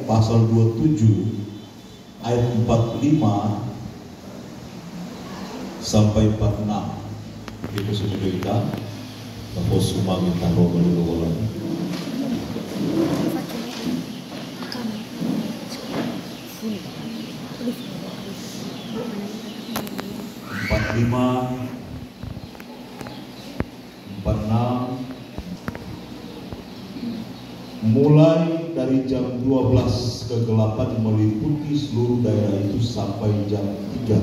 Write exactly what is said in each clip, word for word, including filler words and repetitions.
Pasal dua tujuh ayat empat lima sampai empat enam. Itu semuanya kita bahwa semua kita roh berdoa lagi. Empat lima, empat enam, mulai dari jam dua belas kegelapan meliputi seluruh daerah itu sampai jam tiga.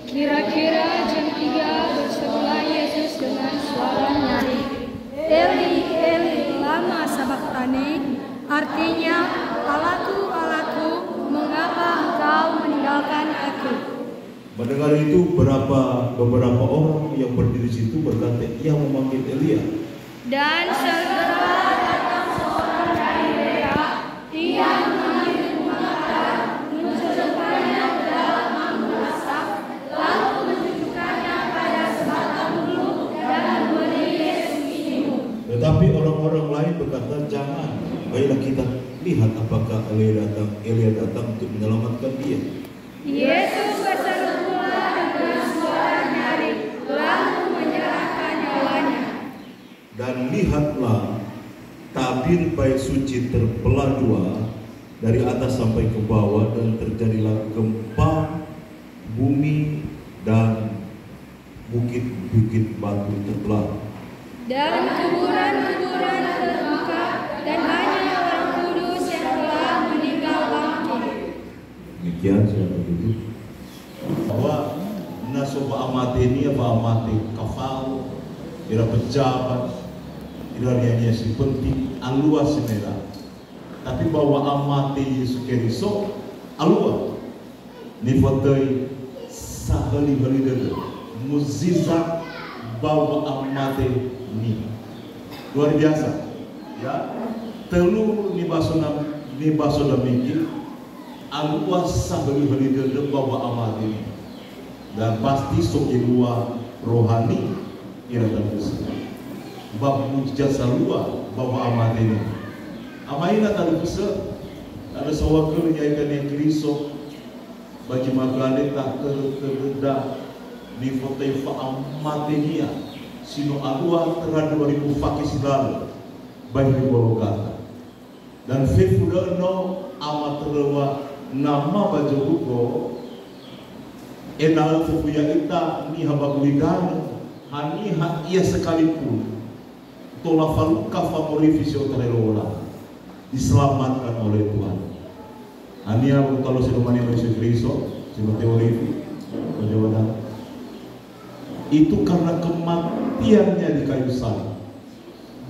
Kira-kira jam tiga, berserulah Yesus dengan suara nyaring, "Eli, Eli, lama sabakhtani?" Artinya, "Allahku, Allahku, mengapa Engkau meninggalkan Aku?" Mendengar itu, berapa, beberapa orang yang berdiri situ berkata, "Ia memanggil Elia." Dan segera datang seorang dari mereka, ia mengambil bunga kar, mencelupkannya ke dalam anggur asam, lalu mencucukkannya pada sebatang bulu, dan memberi Yesus minum. Tetapi orang-orang lain berkata, "Jangan, baiklah kita lihat apakah Elia datang, Elia datang untuk menyelamatkan dia." Yesus berseru pula dengan suara nyaring, lalu menyerahkan nyawanya. Dan lihatlah, tabir Bait Suci terbelah dua dari atas sampai ke bawah, dan terjadilah gempa bumi, dan bukit-bukit batu terbelah. Dan kuburan-kuburan terbuka, dan banyak orang kudus yang telah meninggal bangkit. Demikian, silakan duduk. Bahwa na so wa'amatenia, wa'amate kafao, ira pejabat, ira niha-niha si penting, alua si mera. Tapi ba wa'amate Yesu Keriso, alua. Nifotöi sahöli-höli dödö, mukjizat ba wa'amate niha. Luar biasa, ya. Tölu nibaso na-, nibaso damiki, alua sahöli-höli dödö ba wa'amate niha. Dan pasti so elua rohani ira talifusö. Ba mukjizat salua ba wa'amate niha. Ama ina talifusö, ada saohagölö ya'ita niha Keriso, ba zi ma'ökhö andre takörö-köröda nifotöi fa'amatenia si no alua töra dua ribu fake si lalö ba Hili Golgata. Dan fefu da'ö no amatöröŵa nama ba zorugo, ena'ö fefu ya'ita niha ba gulidanö, haniha ia sekalipun, tola falukha famorifi si otarai Lowalangi, diselamatkan oleh Tuhan. Haniha wa'u talifusö si no mane ba Yesu Keriso, si mate orifi, ba Jawa Tengah? Itu karena kematiannya di kayu salib.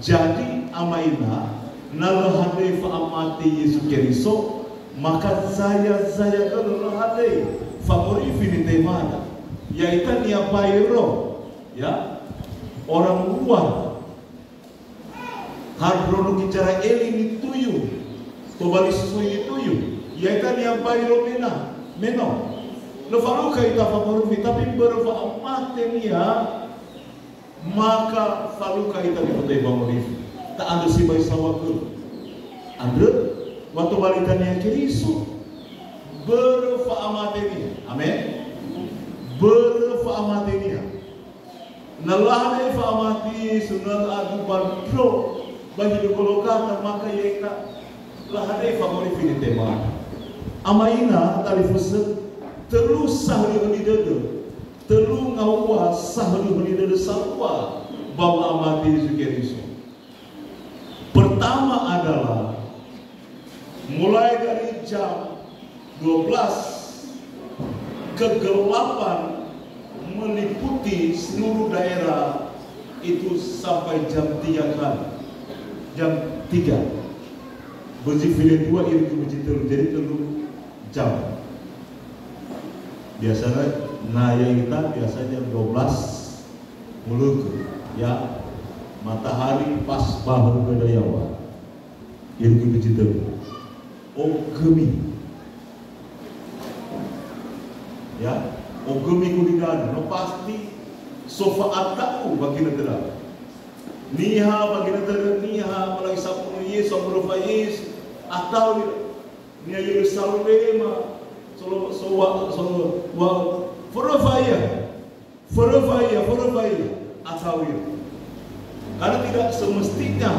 Jadi, ama ina, na lö hadöi fa'amate Yesu Keriso, maka zaya-zaya gölö lö hadöi famorifi nitemada. Ya'ita niha baero, ya, orang luar. Hardronu gicara eli nituyu, tobali susui nituyu, ya'ita niha baero mena, meno. Lö falukha ita famorifi, tapi börö fa'amate niha, maka falukha ita nifotöi famorifi. Ta'andrö sibai saohagölö. Andrö, wa tobali ita niha Keriso. Börö fa'amate niha. Amen. Börö fa'amate niha. Na lö hadöi fa'amate Yesu, na lö adu ba ndro ba Hili Golgata, maka ya'ita lö hadöi famorifi nitemada. Ama ina talifusö, tölu sahöli-höli dödö, tölu ngaŵa sahöli-höli dödö salua ba wa'amate Yesu Keriso. Pertama adalah mulai dari jam dua belas, kegelapan meliputi seluruh daerah itu sampai jam tiga kali. Jam tiga. Bözi fele dua, irege bözi tölu, jadi tölu jam. Biasanya, na ya'ita biasa jam dua belas mulökö, ya, matahari pas bahö göda yaŵa. Irege bözi tölu. Ogömi. Ya, ogömi gulidanö. No pasti so fa'ata'u ba ginötöda. Niha ba ginötöda niha, apalagi samunu Yesu, samunu fa Yesu. Atau ira. Niha Yerusalema, solo-, sowa-, solo-, wa-, forofa ia. Forofa ia, forofa ia. Atau ira. Karena tidak semestinya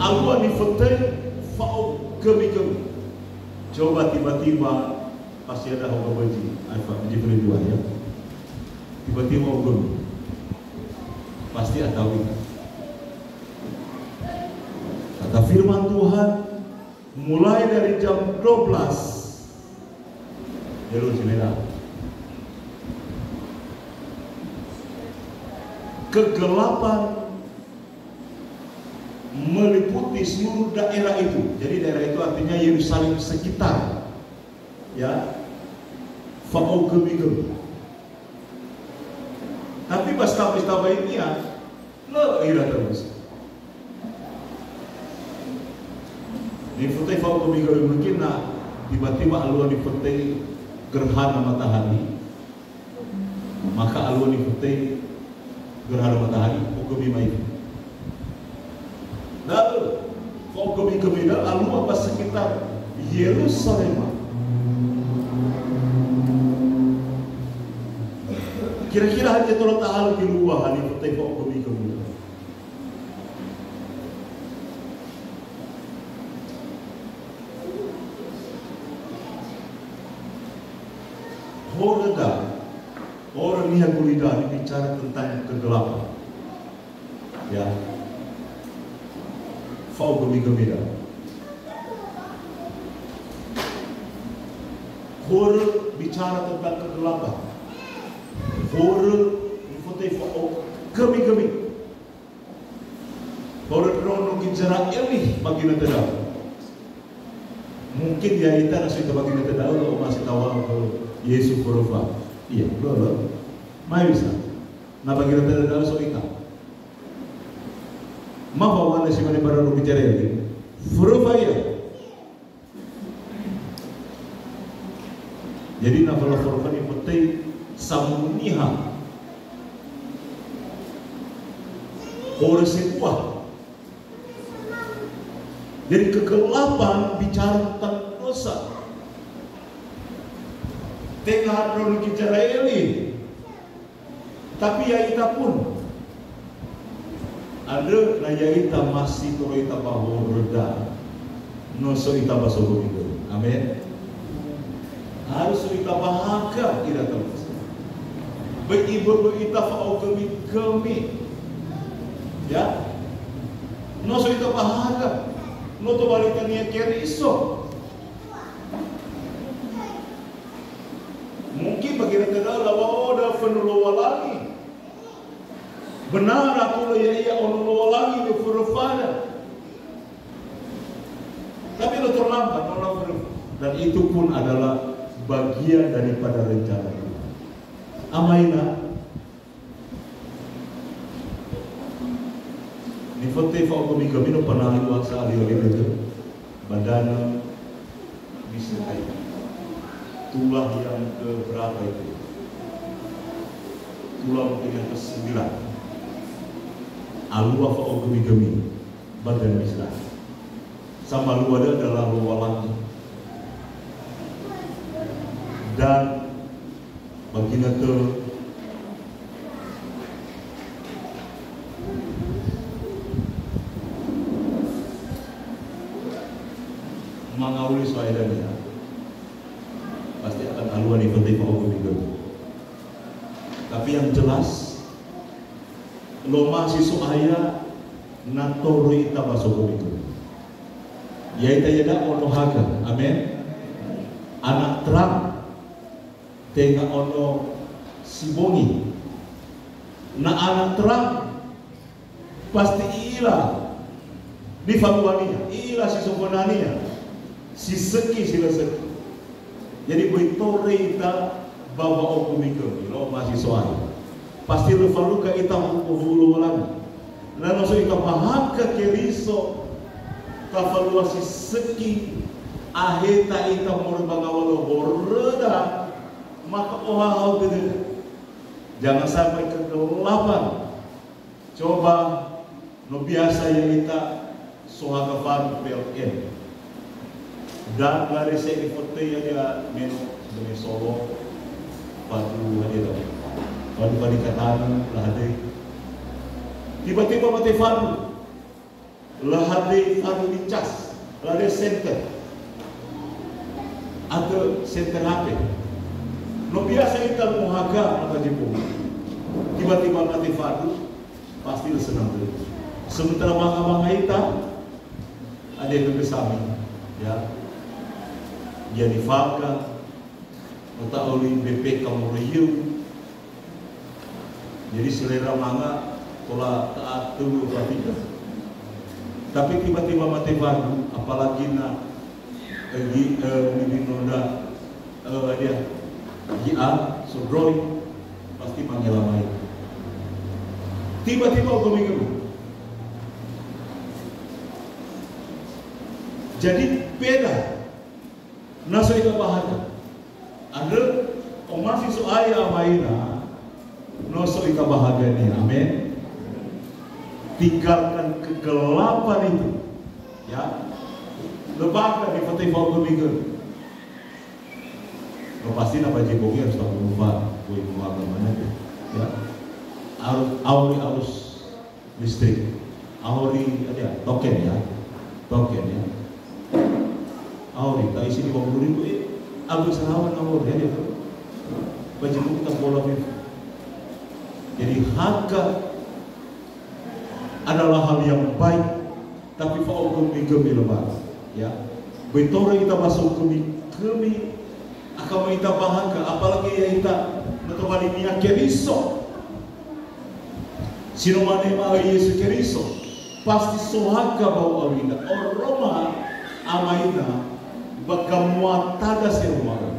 alua nifetei fa'ogömi-gömi. Coba tiba-tiba pasti ada hoga baji, apa, baji peri dua, ya. Tiba-tiba ogömi. Pasti atau ira. Kata firman Tuhan, mulai dari jam dua belas, ya, lu, sini lah. Kegelapan meliputi seluruh daerah itu. Jadi daerah itu artinya Yerusalem sekitar. Ya. Fa'ogömi-gömi. Tapi ba stambai-stambai ini ya, lö ira terus. Nifetei fa'ogömi-gömi mungkin na tiba-tiba alua nifetei gerhana matahari. Maka alua nifetei gerhana matahari, ogömi mai. Lalu, fa'ogömi-gömi da'ö alua ba sekitar Yerusalema. Kira-kira hadia tola tahalö geluaha nifetei fa'ogömi-gömi da'ö? Horö da, horö niha gurida ini bicara tentang kegelapan. Ya. Fa'ogömi-gömi da. Horö bicara tentang kegelapan. Horö nifetei fa'ogömi-gömi. Horö ndraono Gizera'eli ba ginötö da'ö. Mungkin ya'ita na so ita ba ginötö da'ö, lö omasi tawu'ö khö Yesu forofa. Iya, lö, lö. Mai bisa. Na ba ginötö da'ö so ita. Ma fa'u'ö na si mane ba ndraono Gizera'eli. Forofa ia. Jadi na fala forofa nifetei samunu niha horö sebua. Jadi kegelapan bicara tentang dosa. Tenga ndraono Gizera'eli. Tapi ya'ita pun, andrö na ya'ita masi toröi ita ba horöda, no so ita ba sogömi-gömi. Amen. Harus so ita ba haga ira talifusö. Böi iböbö ita fa'ogömi-gömi. Ya. No so ita ba haga. No tobali tania Keriso. Mungkin ba ginötö da'ö lawa'ö da'ö fönu Lowalangi. Benar aku lö ya'ia ono Lowalangi göföröfada. Tapi lö terlambat, no lö föröfa. Dan itu pun adalah bagian daripada rencana Tuhan. Amaina, Nifotei fa'ogomi-gomi no panali wa sa'alio-lio dödö ba danö Misraim. Tulah yang ke berapa itu? Tulah mungkin yang ke sembilan. Alua fa'ogomi-gomi ba danö Misraim. Samalua da'ö adalah Lowalangi. Dan ba ginötö mangauli So'aya dania, pasti akan alua nifotei fa'ogomi-gomi. Tapi yang jelas, lö omasi So'aya na toröi ita ba sogomi-gomi. Ya'ita iada'a ono Hagar. Amen. Anak terang. Tenga ono si bongi. Na anak terang, pasti i'ila nifabuania, i'ila si so fönania, si sökhi, si lö sökhi. Jadi, böi toröi ita ba wa'ogomi-gomi, lö omasi So'aya. Pasti lö falukha ita huku Lowalangi. Na no so ita ba haga Keriso, tafalua si sökhi, aheta ita moroi ba ngawalö horöda, maka ohahau dödöda. Jangan sampai kegelapan. Coba, no biasa ya'ita so haga fan P L N. Dan lare se ifotei hadia meno demi solo. Fadu hadia dong. Fadu fadi katana lahadei. Tiba-tiba mate fadu. Lahadei fadu nicas. Lare senter. Atau senter H P. No biasa ita muhaga mata jebong. Tiba-tiba mate fadu. Pasti senang tu. Sementara manga-manga ita, ada yang besami, ya. Dia nifaka, atau oli B P K moroi yeu. Jadi selera manga tola taat tu berarti. Tapi tiba-tiba mate fadu, apalagi na Egi, eh, Egi Nonda, eh, dia, Egi A, Sodroi, pasti mangelamai. Tiba-tiba ogomi-gomi. Jadi beda. Na so ita bahagia. Andrö, omasi So'aya amaina, no so ita bahagiania. Amin. Tinggalkan kegelapan itu. Ya. Lebaka di foto-foto minggu. Lo pasti na baji bongi harus tahu lupa. Woi, mau agama nanti. Ya. Harus, auri harus listrik. Ahori aja, token ya. Token ya. Ahori, tak isi lima puluh ribu, eh, abis lawan ahori aja. Baji bongi tak bola FIFA. Jadi harga adalah hal yang baik, tapi fa'ogomi-gomi lebar, ya. Böi tola ita ba sogömi-gömi, akhamö ita bahagia, apalagi ya'ita na tobali niha Keriso. Si no mane ma'öi Yesu Keriso, pasti sohaga ba u'awida, oroma amaina, ba gamuatada si aroma'ö.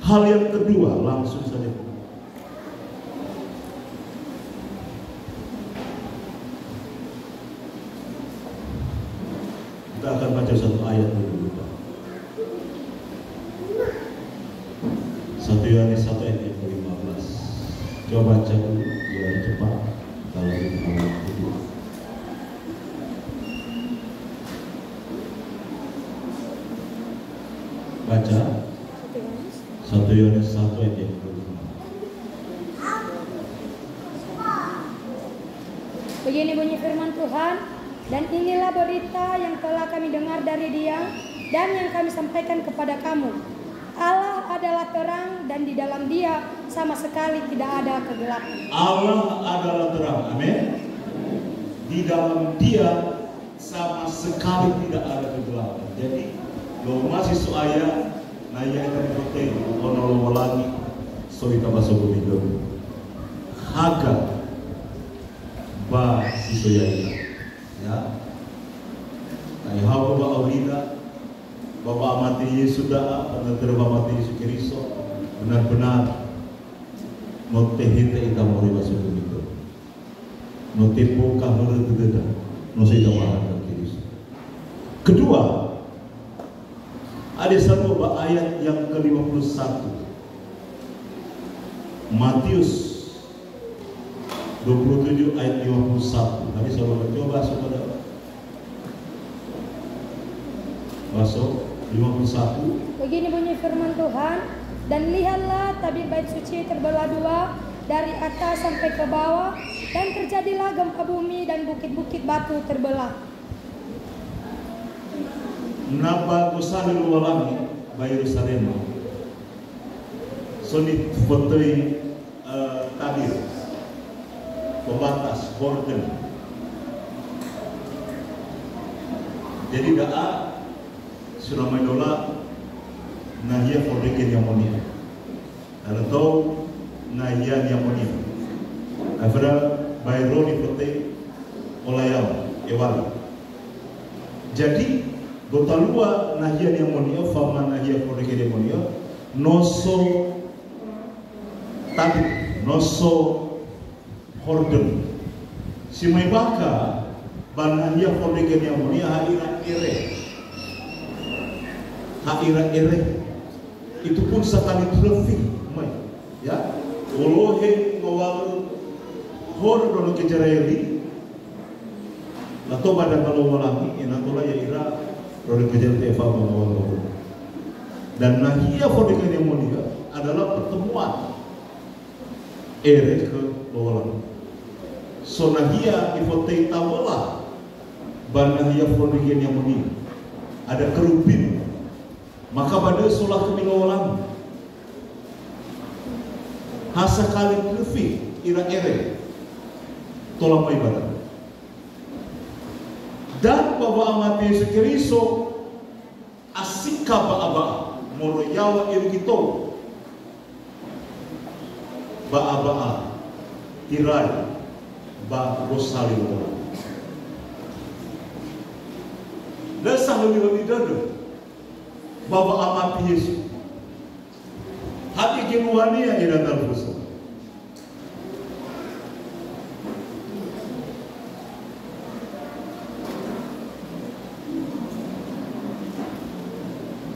Hal yang kedua, langsung saja. Kita akan baca satu ayat dulu, Pak. Satu Yohanes satu ayat yang kelima belas. Coba baca dulu, biar cepat. Kalau kita mau kedua. Baca. Satu Yohanes satu ayat yang kelima. Begini bunyi firman Tuhan, "Dan inilah berita yang telah kami dengar dari Dia, dan yang kami sampaikan kepada kamu. Allah adalah terang, dan di dalam Dia sama sekali tidak ada kegelapan." Allah adalah terang. Amin. Di dalam Dia sama sekali tidak ada kegelapan. Jadi, lo omasi So'aya, na ya'ita nifotei, ono Lowalangi, so ita ba sogömi-gömi. Haga ba si so ya'ita. Ya. Na ihaogö ba aurida, ba wa'amate Yesu da'a, ba na töra wa'amate Yesu Keriso, benar-benar no teheta ita moroi ba sogömi-gömi. No teboka hörö dödöda, no so ita bahagia Keriso. Kedua, ada satu ba ayat yang ke lima puluh satu. Matius dua puluh tujuh ayat lima puluh satu. Kami selalu mencoba supaya Baso lima puluh satu. Begini bunyi firman Tuhan, "Dan lihatlah tabir bait suci terbelah dua dari atas sampai ke bawah, dan terjadilah gempa bumi dan bukit-bukit batu terbelah." Na ba gosali Lowalangi ba Yerusalema, so nifotöi eh, tabir, pembatas, border. Jadi da'a si no ma'ökhö nahia fondrege ni'amoni'ö. Da'a tou nahia ni'amoni'ö. Afera baero nifotöi olayau, ewali. Jadi, gotalua nahia ni'amoni'ö, faoma nahia fondrege ni'amoni'ö, no so Tapi no so horder. Si mai bakha ba nahia fondrege ni'amoni'ö ha ira ere. Ha ira ere. Itu pun sekali trafik mai. Ya. Olohe ngawalö horder no Gizera'eli. Lato ba danga Lowalangi, ena'ö tola ya'ira Roh Gereja T F A Banua Lombok. Dan nahia Fondrege Ni'amoni'ö adalah pertemuan ere khö Lowalangi. So nahia ifotei tawöla ba nahia Fondrege Ni'amoni'ö. Ada kerubin. Maka ba döi solakhömi Lowalangi. Ha sakali lö fi ira ere tola möi ba da'ö. Dan ba wa'amate Yesu Keriso, asika ba'aba'a moroi yaŵa irugi tou. Ba'aba'a tirai ba gosali Lowalangi. Lö sahöli-höli dödö ba wa'amate Yesu. Hadia geluahania ira talifusö?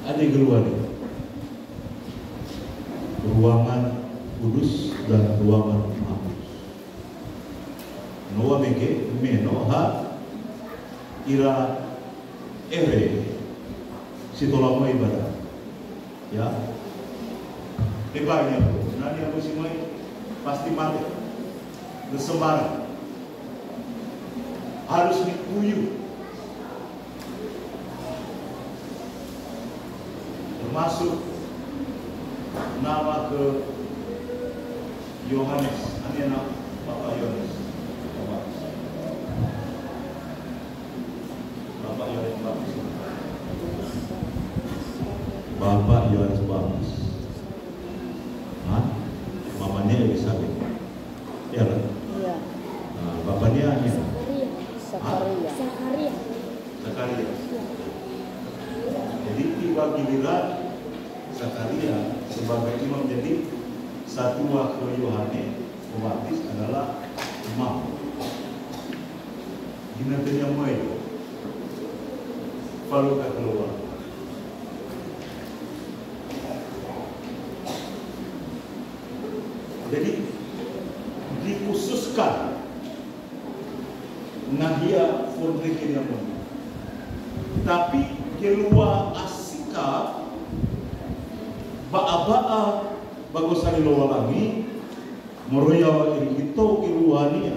Hadia geluahania? Ruangan kudus dan ruangan mahkudus. No wamege, me no ha ira ere si tola möi ba da'ö. Ya. Tebai ni'amoni'ö. Na ni'amoni'ö si möi, pasti mate. Lö sembarang. Harus dikuyuh. Termasuk nama khö Yohanes. Hana nama Bapak Yohanes? Bapak Yohanes Baptis. Bapak Yohanes Baptis. Hah? Mamania Elizabeth. Ya, kan? Iya. Nah, bapania ini. Zakaria. Hah? Zakaria. Zakaria. Zakaria. Jadi, tiba giliran Zakaria sebagai imam. Jadi, satua khö Yohanes Pembaptis adalah imam. Ginötönia möi falukha khö Lowalangi. Jadi, dikhususkan nahia Fondrege Ni'amoni'ö. Tapi geluaha asika ba'aba'a ba gosali Lowalangi, moroi yaŵa irugi tou geluahania.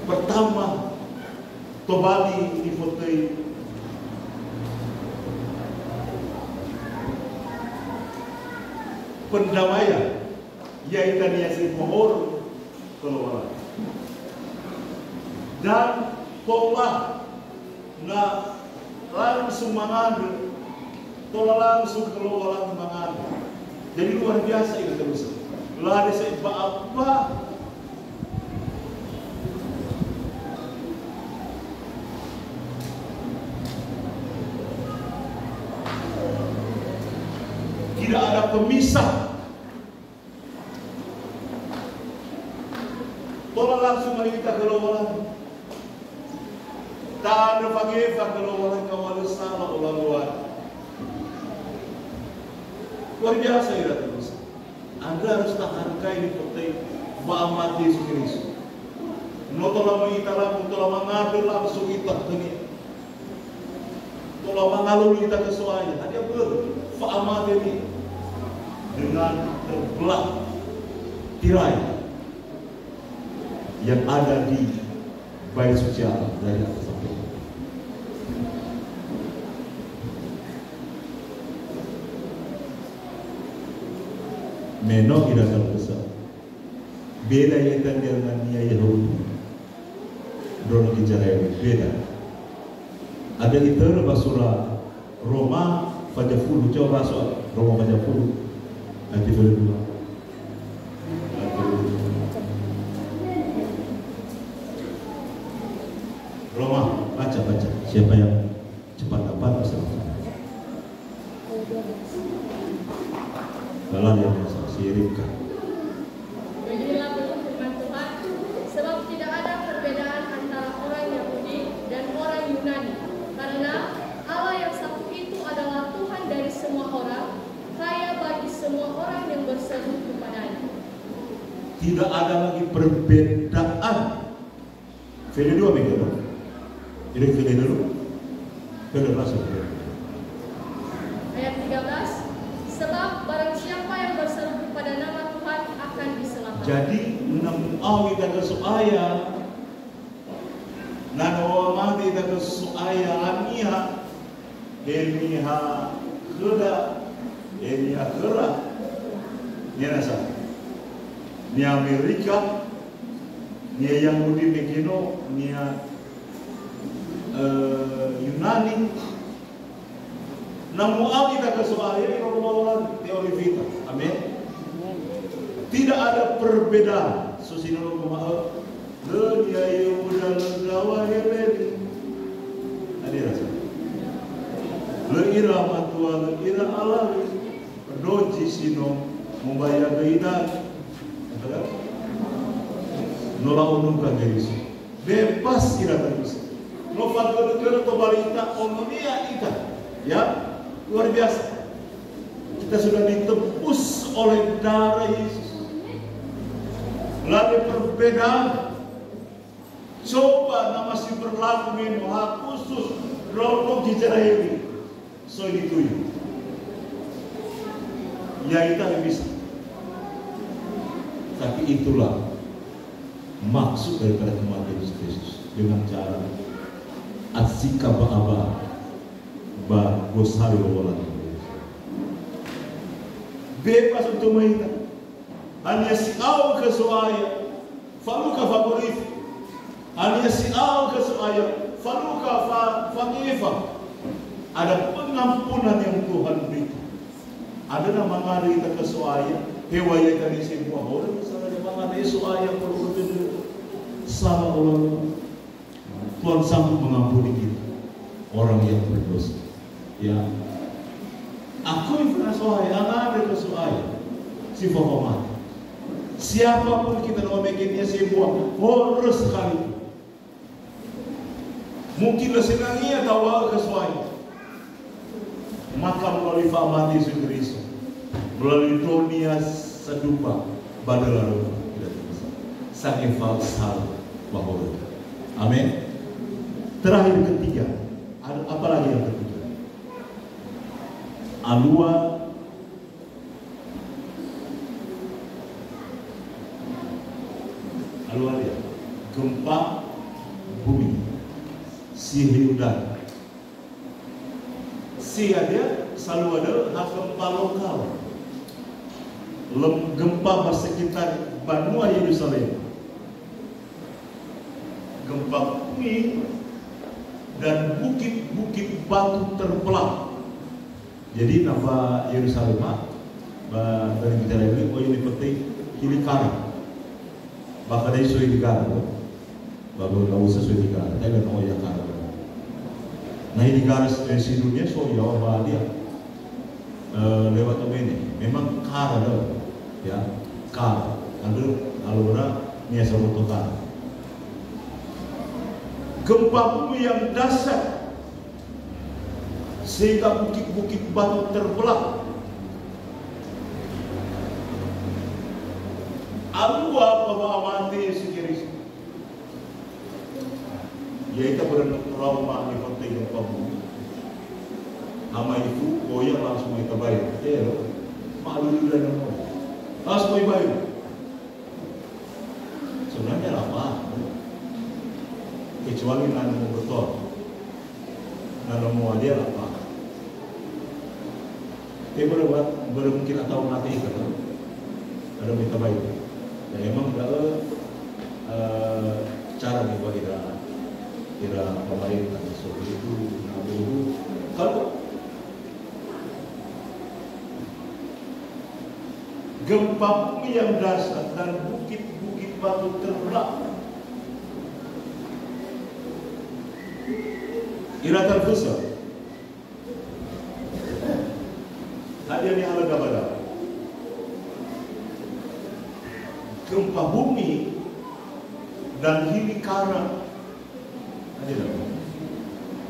Pertama, tobali nifotöi pendamaian, yaitu niha si mohor khö Lowalangi. Dan tola na langsung mangandrö, tola langsung khö Lowalangi mangandrö. Jadi luar biasa ira talifusö. Lade sai ba'aba'a. Tidak ada pemisah. Tola langsung mali ita khö Lowalangi. Tanö fangefa khö Lowalangi, kaŵa'ö lö sala olaluai. Luar biasa ira talifusö. Andrö harus tahargai nifotöi wa'amate Yesu Keriso. No tola möi ita laku, tola mangandrö langsung ita khö-Nia. Tola mangalulu ita khö So'aya, hadia börö fa'amate-Nia dengan terbelah tirai yang ada di bait suci Allah dari atas sampai. Me no ira talifusö. Beda ya'ita dengan niha Yahudi. Ndraono Gizera'eli, beda. Andrö itörö ba sura Roma faza fulu, coba baso, Roma faza fulu. Ayat dua. Roma, baca, baca. Siapa yang cepat dapat, bisa langsung. Dalam yang masa, si Ribka. Beginilah firman Tuhan, sebab tidak ada perbedaan antara orang Yahudi dan orang Yunani, karena Allah yang satu itu adalah Tuhan dari semua orang, kaya bagi semua orang yang berseru kepada-Nya. Tidak ada lagi perbedaan. Fele dua minggu, no? Filipi dulu. Filipi masuk. Ayat tiga belas, "Sebab barang siapa yang berseru pada nama Tuhan akan diselamatkan." Jadi, na mu'ao ita khö So'aya, na no wamati ita khö So'aya, haniha, he niha khöda, he niha khöra, niha nasa, niha Amerika, niha Yahudi mege no, niha eh, Yunani. Na mu'ao ita khö So'aya, ira Lowalangi, teori vita. Amin. Tidak ada perbedaan. Susi nolo kuma'ö, lö niha Yehuda, lö ndraw̃a Hereni. Hadia rasa? Lö ira matua, lö ira alawe. Dozi si no mombaya gö idanö. No la'onuka Yesu. Bebas ira terus. No fagölö-gölö tobali ita, ononia ita. Ya, luar biasa. Kita sudah ditebus oleh darah Yesus. Lö ada perbedaan. Coba na masih berlaku meno ha khusus ndraono Gizeraheli. Soi nituyu. Ya, ita nggak bisa. Tapi itulah maksud daripada kematian Yesus Kristus. Dengan cara asika ba'aba ba gosari Lowalangi. Bebas untuk meita. Haniha si'ao khö So'aya, falukha fagorifi. Haniha si'ao khö So'aya, falukha fa-, fangefa. Ada pengampunan yang Tuhan berikan. Ada na mangandrö ita khö So'aya, heŵa'ae ita niha sambua horö, misalnya mangandrö So'aya, kalau betul salah orang. Tuhan sanggup mengampuni kita, orang yang berdosa. Ya. Akui fana So'aya, angandrö khö So'aya, si fao mate. Siapapun kita, no mege niha sambua, horö sekali. Mungkin lö senangia taŵa'ö khö So'aya. Maka melalui fa'amate Yesu Kristo, melalui donia sadupa ba döla roma, kita bisa sangefa salah ba horö. Amin. Terakhir, ketiga, ada apa lagi yang ketiga? Alua, alua ya, gempa bumi, si heudan. Si hadia, salua da'ö ha gempa lokal. Lem-, gempa ba sekitar banua Yerusalem. Gempa bumi dan bukit-bukit batu terbelah. Jadi, na ba Yerusalem, ba, ba Yerusalem, oh, ini penting, hili kara. Ba kada iso hili kara, ba, ba, nggak usah so hili kara, tapi kan, oh, ya, kara. Nah, hili kara, eh, si dunia so, ya, ba dia. Eh, lewat apa ini? Memang kara, loh. Ya, kara. Lalu, lalu orang, niha saboto kara. Gempa bumi yang dahsyat. Sehingga bukit-bukit batu terbelah. Alua ba wa'amate Yesu Keriso. Ya'ita börö trauma nifatö gempa bumi. Ama ifu, oya langsung ita bayar. Ero, ma'alulu dan nomo. Langsung ibayar. Sebenarnya lapang. Kecuali na nomo betul. Na nomo hadia lapang. Tapi börö, börö mungkin atau nanti itu kan. Ada minta baik. Dan emang ada, eh, cara nih buat ira, ira pemerintah seperti itu. Nah, dulu. Kalau gempa bumi yang dahsyat dan bukit-bukit batu terbelah. Ira talfusö. Hadia nihalö dabada? Gempa bumi dan hili kara. Hadia?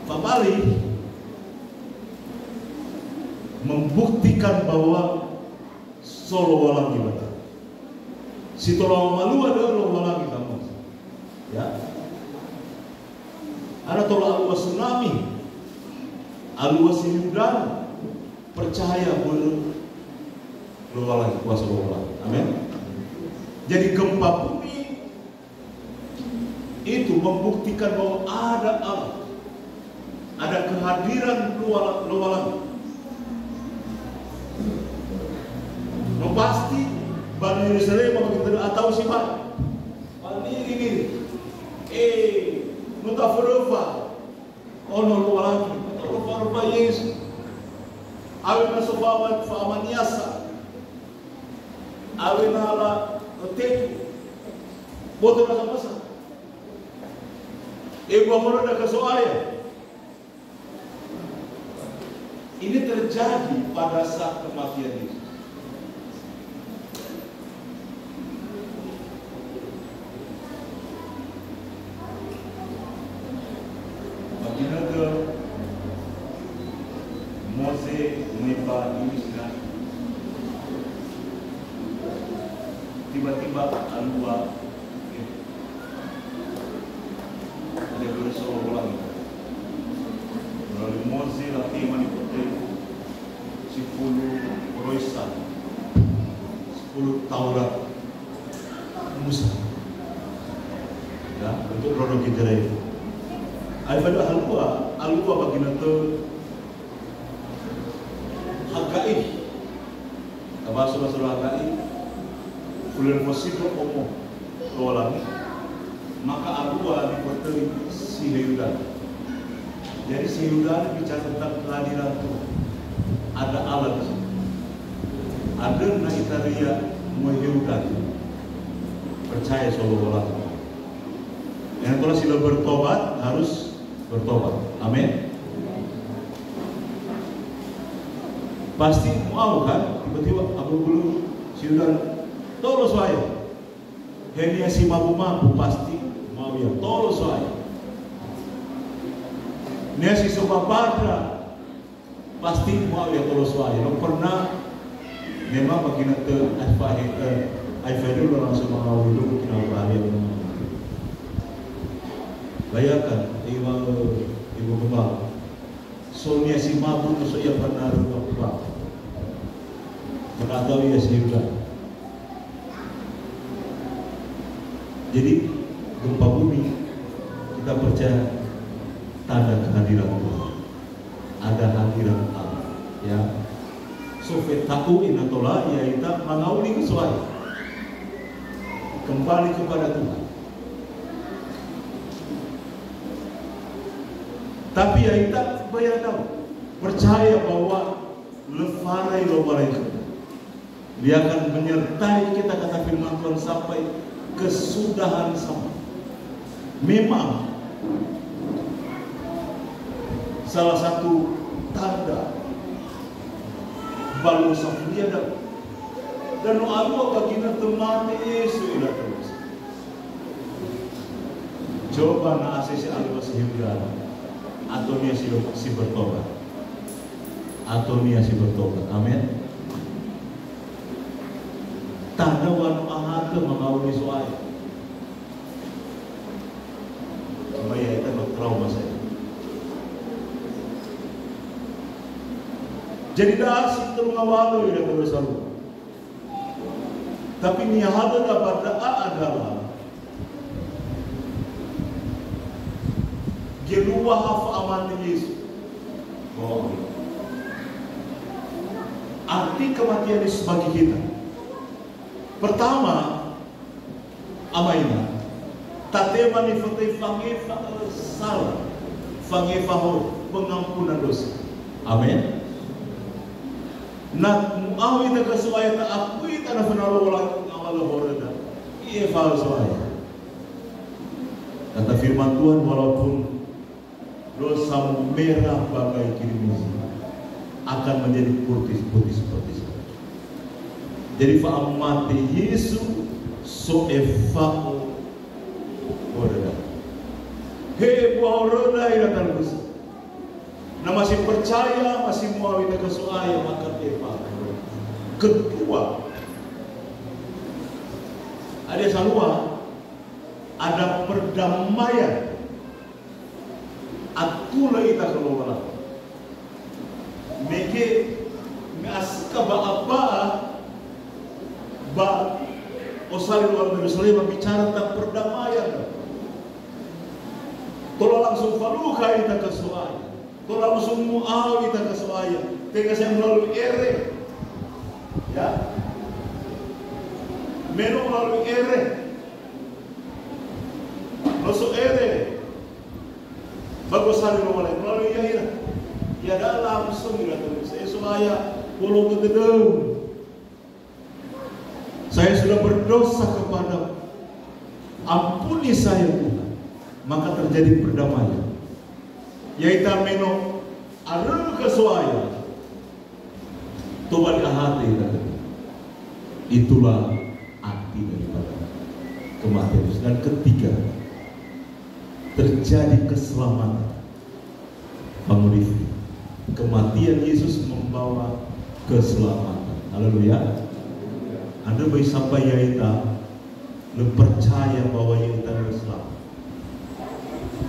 Fabali membuktikan bahwa so Lowalangi ba da'ö. Si tola malua da'ö Lowalangi ba da'ö. Ya. Ada tola alua tsunami, alua sehudara, percaya börö Lowalangi, kuasa Lowalangi. Amin. Jadi gempa bumi itu membuktikan bahwa ada Allah, ada kehadiran Lowalangi. No pasti, Bani Yerusalem atau sibai. Bani ini, eh, no taföröfa. Ono Lowalangi, ono fa'aröfa Yesu. Awena so fa'ama-, fa'amaniasa. Awena la tetu. Boto na samasa. Ebua moro da ke So'aya. Ini terjadi pada saat kematian Yesus. Ba ginötö Moze möi ba Ulu Sinai. Tiba-tiba alua, eh, Ada börö so Lowalangi. Melalui Moze latema nifotöi sifulu roisa, sifulu Taurat Musa. Ya, untuk kronologi gereja. Aefa da'ö alua, alua ba ginötö Hagai. Tabaso ba sura Hagai. Hulö fosindro omo Lowalangi. Maka alua nifotöi si Hehuda. Jadi si Hehuda ini bicara tentang kehadiran Tuhan. Ada Allah di situ. Ada na itaria möi Hehuda. Percaya so Lowalangi. Yang telah sila bertobat harus bertobat. Amin. Pasti mu'ao kan, tiba-tiba abu bulu siudan tolo So'aya. Henia si mabu-mabu pasti mu'ao ia tolo So'aya. Nia si so babandra pasti mu'ao ia tolo So'aya. No pernah memang ba ginötö aefa he-, eh, aefa dulu langsung mengauli dulu kina bahaya. Bayangkan, Ibu, Ibu Gembala. So nia si mabu, so ia pernah rumah. Pernah tahu ia si Hehuda. Jadi, gempa bumi, kita percaya tanda kehadiran Tuhan. Ada hadirat Allah, ya. So feta'u ina tola, ya'ita mangauli ke So'aya. Kembali kepada Tuhan. Tapi ya'ita baya da'ö, percaya bahwa lefarai Lowalangi. Dia akan menyertai kita, kata firman Tuhan, sampai kesudahan zaman. Memang salah satu tanda balu safuria dan, dan no alua ba ginötö mate Yesu ira terus. Coba na asese alua si Hehuda, atau nia si, si bertobat. Atau nia si bertobat. Amin. Tanda wa no ahatö mangauli So'aya. Cuma ya, itu no trauma saya. Jadi da'a si tölu ngawalö ira terus alua. Tapi nihalöda ba da'a adalah geluaha fa'amane Yesu. Oh. Arti kematian Yesus bagi kita. Pertama, amaina, tatema nifotöi fangefa sala, fangefa horö, pengampunan dosa. Amin. Na mu'ao ita ke So'aya, ta'akui ita na föna Lowalangi ngawalö horöda. I'efa'ö So'aya. Kata firman Tuhan, walaupun dosamu merah bagai kirmizi, akan menjadi putih, putih seperti salju. Jadi fa'amate Yesu so efa'ö horöda. He bua horöda ira talifusö. Na masih percaya, masih mu'ao ita ke So'aya, maka tefa. Kedua, ada salua, ada perdamaian. Atulö ita khö Lowalangi. Mege, me asika ba'a-ba'a ba osari Lowalangi Yerusalem bicara tentang perdamaian. Tola langsung falukha ita khö So'aya. Tola langsung mu'ao ita khö So'aya. Tenga saya melalui ere. Ya. Meno melalui ere. Loso ere. Bagus hari Lowalangi melalui ya'ira. Ya, da'a langsung ira terus. Eh, So'aya, bolo ke gedung. Saya sudah berdosa kepada-Mu. Ampuni saya, Tuhan. Maka terjadi perdamaian. Ya'ita meno aröu khö So'aya. Tobali ahate ita. Itulah arti daripada kematian Yesus. Dan ketiga, terjadi keselamatan. Fangorifi. Kematian Yesus membawa keselamatan. Haleluya. Andrö böi sampai ya'ita lö percaya bahwa ya'ita lö selamat.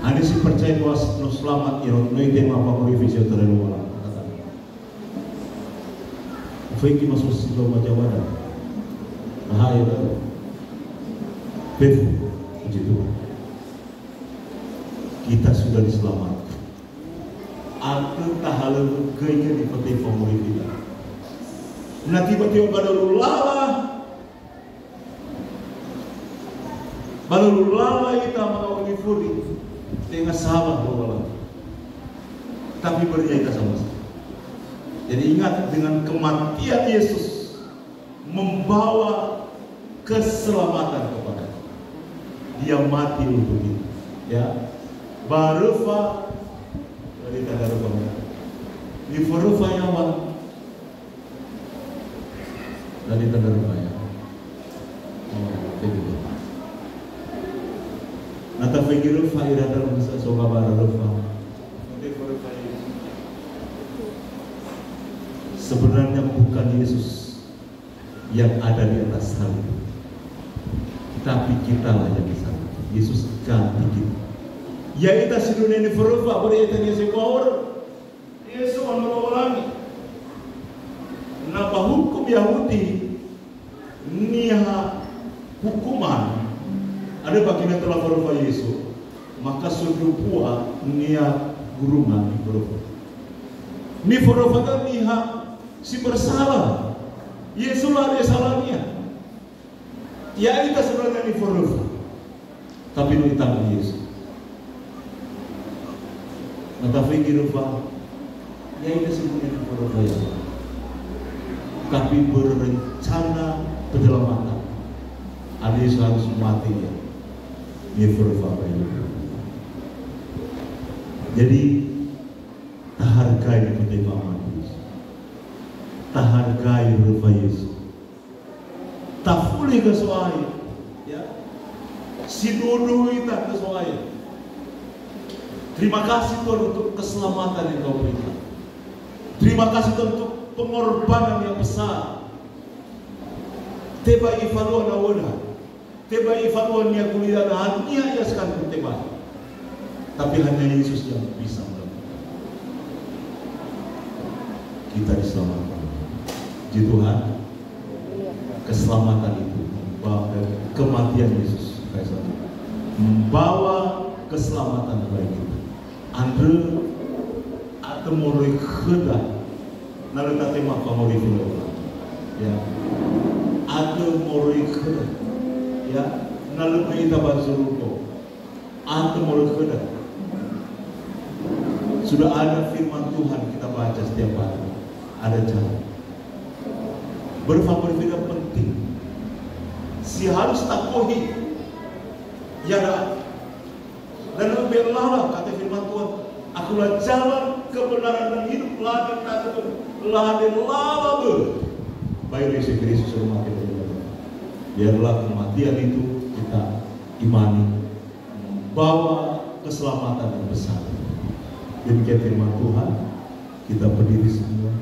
Hana si percaya bahwa no selamat, ya, no itema fangorifi si otarai Lowalangi. Feki masuk si Roma Jawa dan. Bahaya, kan? Fefu, puji Tuhan. Kita sudah diselamatkan. Atö tahalöŵö göi khö nifatö fangorifi ita. Na tiba-tiba ba dalu lala, ba dalu lala ita mangawuli furi, tenga salah Lowalangi. Tapi börö ya'ita sama-sama. Jadi ingat, dengan kematian Yesus, membawa keselamatan kepada kita. Dia mati untuk kita. Ya. Ba röfa, dari tanda röfa. Niforöfa yaŵa. Dari tanda röfa ya. Oh, begitu. Na tafegi röfa ira dalam bahasa soga bara röfa. Sebenarnya bukan Yesus yang ada di atas salib. Tapi kitalah yang disalib. Yesus ganti kita. Ya'ita si dunia ini foröfa, börö ya'ita niha si fahor. Yesu ano Lowalangi. Na ba hukum Yahudi niha hukuman, ada bagian telah foröfa Yesu, maka sundru bua niha gurungan niforöfa. Niforöfa kan niha si bersalah. Yesu lö ada salahnia. Ya'ita sebenarnya niforöfa. Tapi no itanggung Yesu. Na tafegi röfa, ya'ita sebenarnya niforöfa ya. Tapi börö rencana penyelamatan, ada Yesus harus mati ya. Niforöfa apa itu. Jadi, tahargai pertimbangan Yesus. Tahargai röfa Yesu. Tafuli khö So'aya, ya. Sindruhu ita khö So'aya. Terima kasih Tuhan untuk keselamatan yang Kau berikan. Terima kasih Tuhan untuk pengorbanan yang besar. Tebai ifalua nawöda. Tebai ifalua niha gulida, hanya ia sekalipun tebai. Tapi hanya Yesus yang bisa melakukan. Kita diselamatkan. Puji Tuhan, keselamatan itu, bahwa kematian Yesus Kristus membawa keselamatan bagi kita. Andrö, atö moroi khöda, na lö tatema fangorifi Lowalangi. Ya. Atö moroi khöda. Ya. Na lö ita ba zorugo. Atö moroi khöda. Sudah ada firman Tuhan kita baca setiap hari. Ada jalan. Börö fangorifi ita penting. Si harus takohi. Ya, dah. Dan lebih lala, kata firman Tuhan, "Akulah jalan, kebenaran, dan hidup, la ada tatu, la ada lala bö." Baik Yesus Kristus rumah kita. Biarlah kematian itu kita imani, membawa keselamatan yang besar. Demikian firman Tuhan, kita berdiri semua.